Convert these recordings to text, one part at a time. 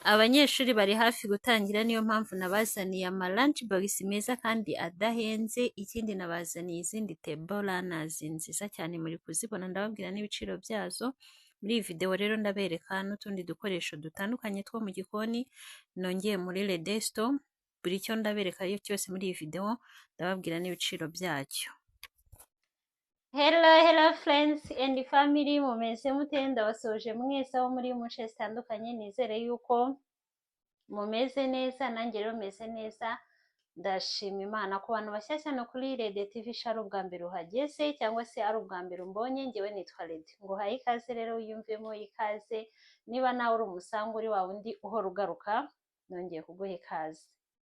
Abanyeshuri bari hafi gutangira, niyo mpamvu nabazaniye ama lunch box meza kandi adahenze. Ikindi, nabazaniye izindi table runners nziza cyane, muri kuzibona, ndababwira n'ibiciro byazo. Muri iyi video rero ndabereka n'utundi dukoresho dutandukanye two mu gikoni nongeye muri Redesto. Buri cyo ndabereka iyo cyose muri iyi video, ndababwira n'ibiciro byacyo. Hello, hello friends and family, mumeze mute? Ndabasuhuje mwese aho muri mu nce zitandukanye, nizere yuko mumeze neza. Nanjye rero meze neza, ndashima Imana. Ku bantu bashyashya no kuri Rede TV, ari ubwa mbere uhageze cyangwa se ari ubwa mbere umbonye, ngewe nitwa Rede, nguhaye ikaze rero, wiyumvemo ikaze. Niba nawe uri umusango, uri wa wundi uhora ugaruka, nongeye kuguha ikaze.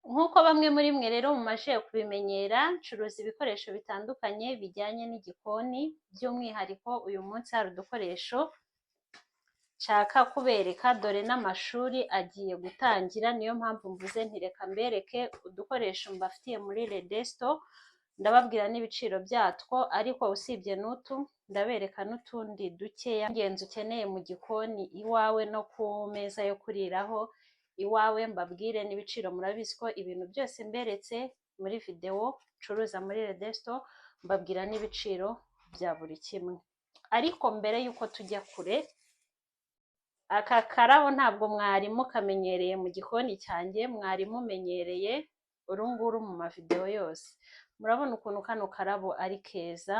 Nk'uko bamwe muri mwe rero mumaze kubimenyera, ncuruza ibikoresho bitandukanye bijyanye n'igikoni. By'umwihariko uyu munsi hari udukoresho nshaka kubereka, dore n'amashuri agiye gutangira, niyo mpamvu mvuze nti reka mbereke udukoresho mbafitiye muri Redesto, ndababwira n'ibiciro byatwo. Ariko usibye n'utu, ndabereka n'utundi dukeya ingenzi ukeneye mu gikoni iwawe no ku meza yo kuriraho iwawe, mbabwire n'ibiciro. Murabizi ko ibintu byose mberetse muri videwo ncuruza muri Redesto mbabwira n'ibiciro bya buri kimwe. Ariko mbere y'uko tujya kure, aka karabo ntabwo mwari mukamenyereye mu gikoni cyanjye, mwari mumenyereye uru nguru mu mavidewo yose. Murabona ukuntu kano karabo ari keza.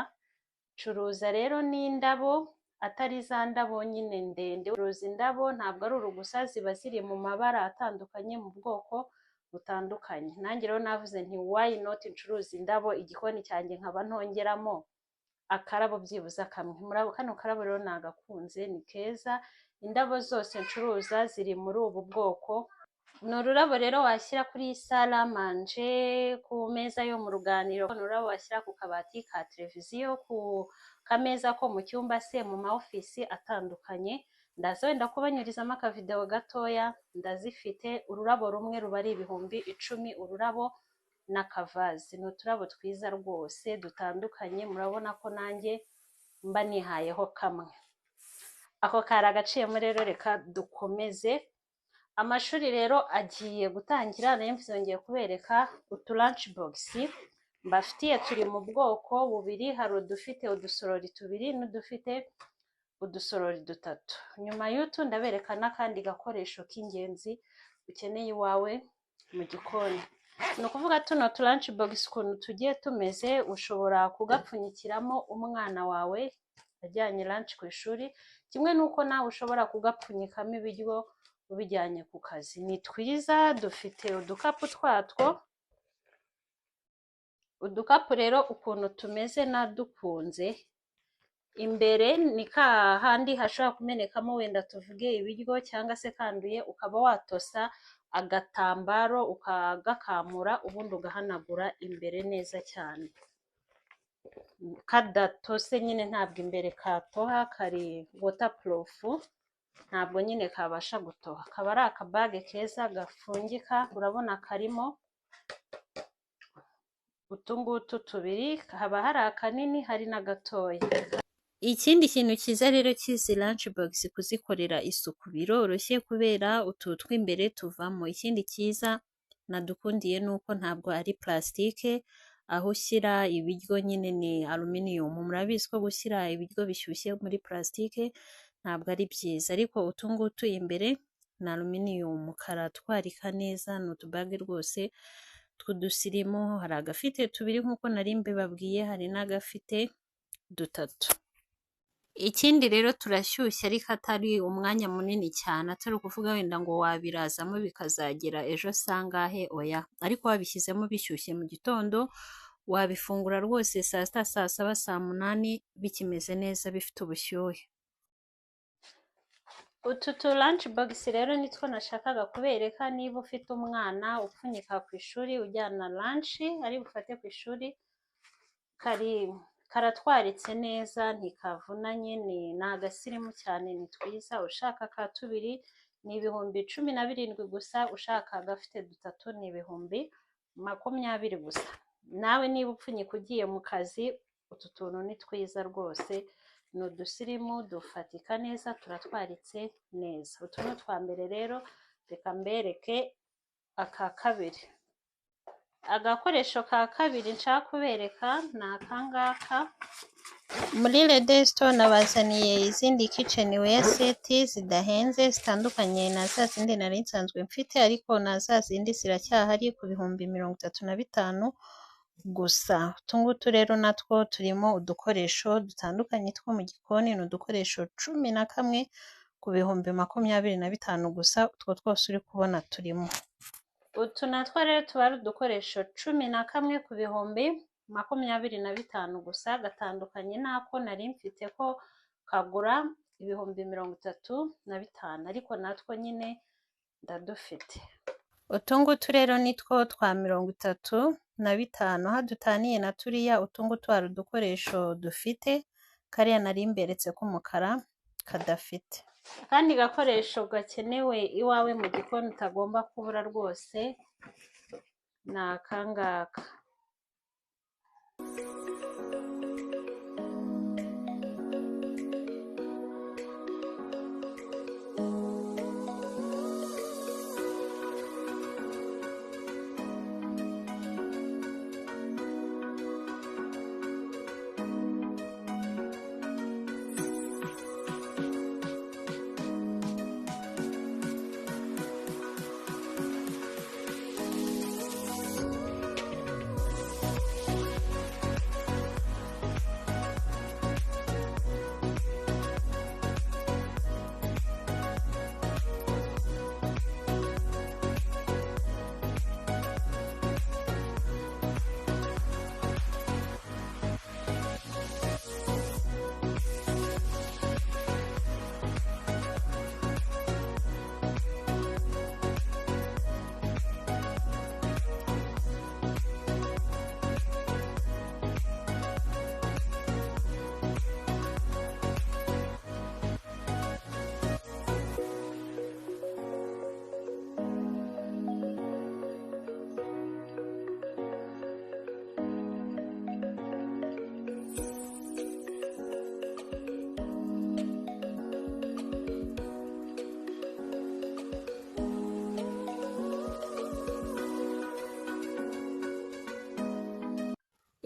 Curuza rero n'indabo, atari za ndabo nyine ndende. Curuza indabo, ntabwo ari uru gusa, ziba ziri mu mabara atandukanye, mu bwoko butandukanye. Nanjye rero navuze nti why not ncuruza indabo, igikoni cyanjye nkaba ntongeramo akarabo byibuze kamwe? Murabo kano karabo rero nagakunze, ni keza. Indabo zose ncuruza ziri muri ubu bwoko. Ni ururabo rero washyira kuri salle à manger, ku meza yo mu ruganiriro, ni ururabo washyira ku kabati ka televiziyo, ku kameza ko mu cyumba se, mu ma ofisi atandukanye. Ndaza wenda kubanyurizamo akavidewo gatoya, ndazifite. Ururabo rumwe ruba ari 10,000, ururabo n'akavazi. Ni uturabo twiza rwose dutandukanye, murabona ko nanjye mba nihayeho kamwe. Ako kari agaciyemo rero, reka dukomeze. Amashuri rero agiye gutangira, nayo mvuze ngiye kubereka utu lunch box mbafitiye. Turi mu bwoko bubiri: hari udufite udusorori tubiri n'udufite udusorori dutatu. Nyuma y'utu ndabereka n'akandi gakoresho k'ingenzi ukeneye iwawe mu gikoni. Ni ukuvuga tuno tu lunch box ukuntu tugiye tumeze, ushobora kugapfunyikiramo umwana wawe ajyanye lunch ku ishuri, kimwe n'uko nawe ushobora kugapfunyikamo ibiryo ubijyanye ku kazi. Ni twiza, dufite udukapu twatwo. Udukapu rero ukuntu tumeze nadukunze. Imbere ni ka handi hashobora kumenekamo wenda tuvuge ibiryo cyangwa se kanduye, ukaba watosa agatambaro ukagakamura, ubundi ugahanagura imbere neza cyane. Kadatose nyine ntabwo imbere katoha, kari waterproof, ntabwo nyine kabasha gutoha. Kaba ari akabage keza gafungika. Urabona karimo utungutu tubiri, haba hari akanini, hari n'agatoya. Ikindi kintu cyiza rero cy'izi lunch box, kuzikorera isuku biroroshye kubera utu tw'imbere tuvamo. Ikindi cyiza nadukundiye ni uko ntabwo ari plastique, aho ushyira ibiryo nyine ni aluminium. Murabizi ko gushyira ibiryo bishyushye muri plastique ntabwo ari byiza, ariko utu ngutu imbere ni aluminium, karatwarika neza. Ni utubage rwose tw'udusirimu. Hari agafite tubiri nk'uko nari mbibabwiye, hari n'agafite dutatu. Ikindi rero, turashyushya ariko atari umwanya munini cyane, atari ukuvuga wenda ngo wabirazamo bikazagera ejo sangahe, oya. Ariko wabishyizemo bishyushye mu gitondo, wabifungura rwose saa sita, saa saba, saa munani bikimeze neza, bifite ubushyuhe. Utu tu lunch box rero nitwo nashakaga kubereka. Niba ufite umwana upfunyika ku ishuri, ujyana lunch ari bufate ku ishuri, kari karatwaritse neza, ntikavunanye, ni agasirimu cyane, ni twiza. Ushaka ka tubiri ni 17,000 gusa, ushaka agafite dutatu ni 20,000 gusa. Nawe niba upfunyika ugiye mu kazi, utu tuntu ni twiza rwose, ni udusirimu, dufatika neza, turatwaritse neza. Utu ni utwa mbere rero. Reka mbereke aka kabiri. Agakoresho ka kabiri nshaka kubereka ni akangaka. Muri Redesto nabazaniye izindi kitchenware set zidahenze, zitandukanye na za zindi nari nsanzwe mfite, ariko na za zindi ziracyahari ku 35,000 gusa. Utu ngutu rero natwo turimo udukoresho dutandukanye two mu gikoni, ni udukoresho 11 ku 25,000 gusa, utwo twose uri kubona turimo. Utu natwo rero tuba ari udukoresho 11 ku 25,000 gusa, gatandukanye n'ako nari mfite ko kagura 35,000, ariko natwo nyine ndadufite. Utu ngutu rero nitwo twa 35,000, aho dutaniye na turiya, utu ngutu hari udukoresho dufite, kariya nari mberetse k'umukara kadafite. Akandi gakoresho gakenewe iwawe mu gikoni utagomba kubura rwose ni akangaka.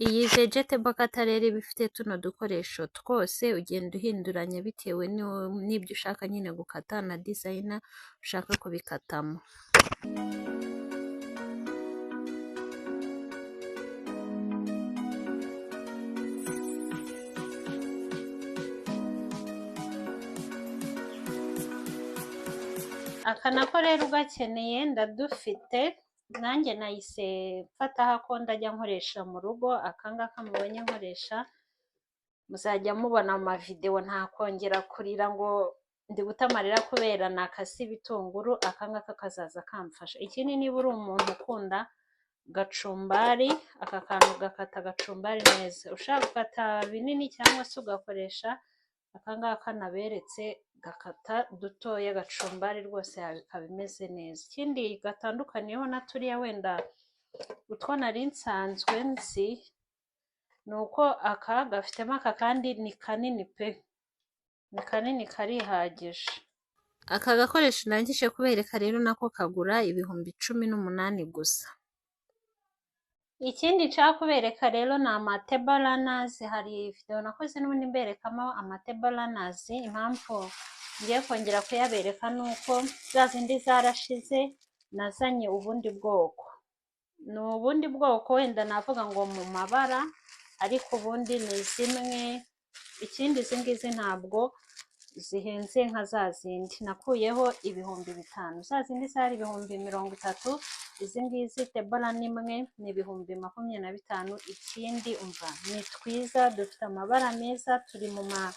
Iyi vegetable cutter rero iba ifite tuno dukoresho twose, ugenda uhinduranya bitewe n'ibyo ushaka nyine gukata na design ushaka kubikatamo. Aka nako rero ugakeneye ndadufite, nanjye nahise mfataho ako ndajya nkoresha mu rugo. Aka ngaka mubonye nkoresha muzajya mubona mu mavidewo, nta kongera kurira ngo ndi guta amarira kubera nakase ibitunguru. Aka ngaka kazaza kamfasha. Ikindi, niba uri umuntu ukunda gacumbari, aka kantu gakata gacumbari neza. Ushaka gukata binini cyangwa se ugakoresha aka ngaka naberetse gakata dutoya, gacumbari rwose ikaba imeze neza. Ikindi gatandukaniyeho na turiya wenda utwo nari nsanzwe nzi, ni uko aka gafitemo aka kandi ni kanini pe, ni kanini karihagije. Aka gakoresho ndangije kubereka rero nako kagura 18,000 gusa. Ikindi nshaka kubereka rero ni ama table runners. Hari video nakoze n'ubundi mberekamo ama table runners. Impamvu ngiye kongera kuyabereka ni uko za zindi zarashize, nazanye ubundi bwoko. Ni ubundi bwoko wenda navuga ngo mu mabara, ariko ubundi ni zimwe. Ikindi, izi ngizi ntabwo zihenze nka za zindi, nakuyeho 5,000. Za zindi zari 30,000, izi ngizi table runner imwe ni 25,000. Ikindi umva, ni twiza, dufite amabara meza, turi mu ma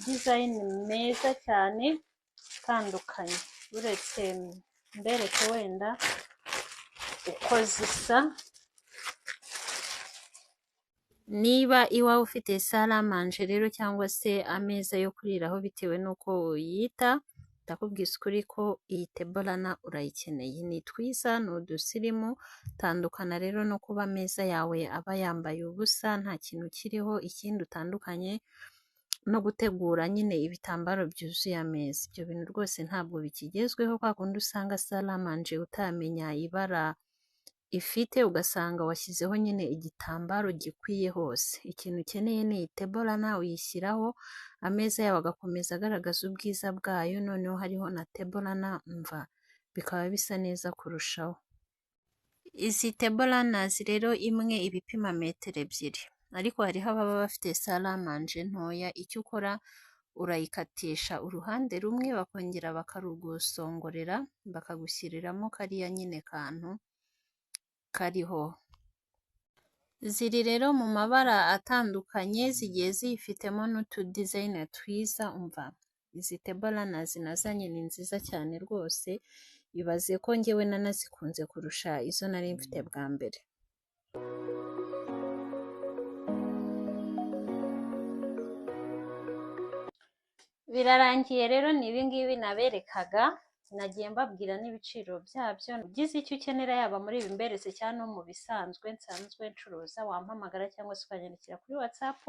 design meza cyane atandukanye. Uretse mbereke wenda uko zisa. Niba iwawe ufite salle à manger rero cyangwa se ameza yo kuriraho bitewe n'uko uyita, ndakubwiza ukuri ko iyi table runner urayikeneye. Ni twiza, ni udusirimu, tandukana rero no kuba ameza yawe aba yambaye ubusa nta kintu kiriho. Ikindi utandukanye no gutegura nyine ibitambaro byuzuye ameza. Ibyo bintu rwose ntabwo bikigezweho, kwa kundi usanga salle à manger utamenya ibara ifite, ugasanga washyizeho nyine igitambaro gikwiye hose. Ikintu ukeneye ni iyi table runner, uyishyiraho ameza yawe agakomeza agaragaza ubwiza bwayo, noneho hariho na table runner, umva bikaba bisa neza kurushaho. Izi table runners rero imwe iba ipima metero 2, ariko hariho ababa bafite salle à manger ntoya, icyo ukora urayikatisha uruhande rumwe, bakongera bakarugusongorera, bakagushyiriramo kariya nyine kantu kariho. Ziri rero mu mabara atandukanye, zigiye zifitemo n'utu design twiza, umva izi table runners nazanye ni nziza cyane rwose, ibaze ko njyewe nanazikunze kurusha izo nari mfite bwa mbere. Birarangiye rero, ni ibingibi naberekaga, nagiye mbabwira n'ibiciro byabyo. Ugize icyo ukenera, yaba muri ibi mberetse cyangwa no mu bisanzwe nsanzwe ncuruza, wampamagara cyangwa se ukanyandikira kuri WhatsApp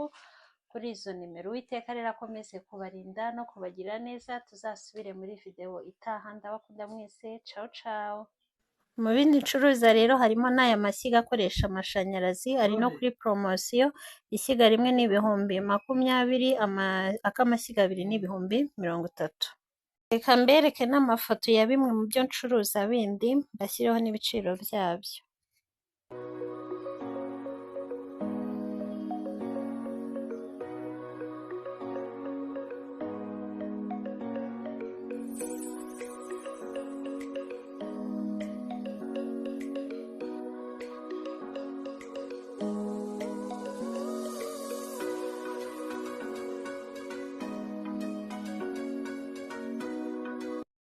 kuri izo nimero. Uwiteka rero akomeze kubarinda no kubagira neza, tuzasubire muri videwo itaha. Ndabakunda mwese, ciao ciao. Mu bindi ncuruza rero harimo n'aya mashyiga akoresha amashanyarazi, ari no kuri poromosiyo. Ishyiga rimwe ni 20,000, ak'amashyiga abiri ni 30,000. Reka mbereke n'amafoto ya bimwe mu byo ncuruza bindi, mbashyireho n'ibiciro byabyo.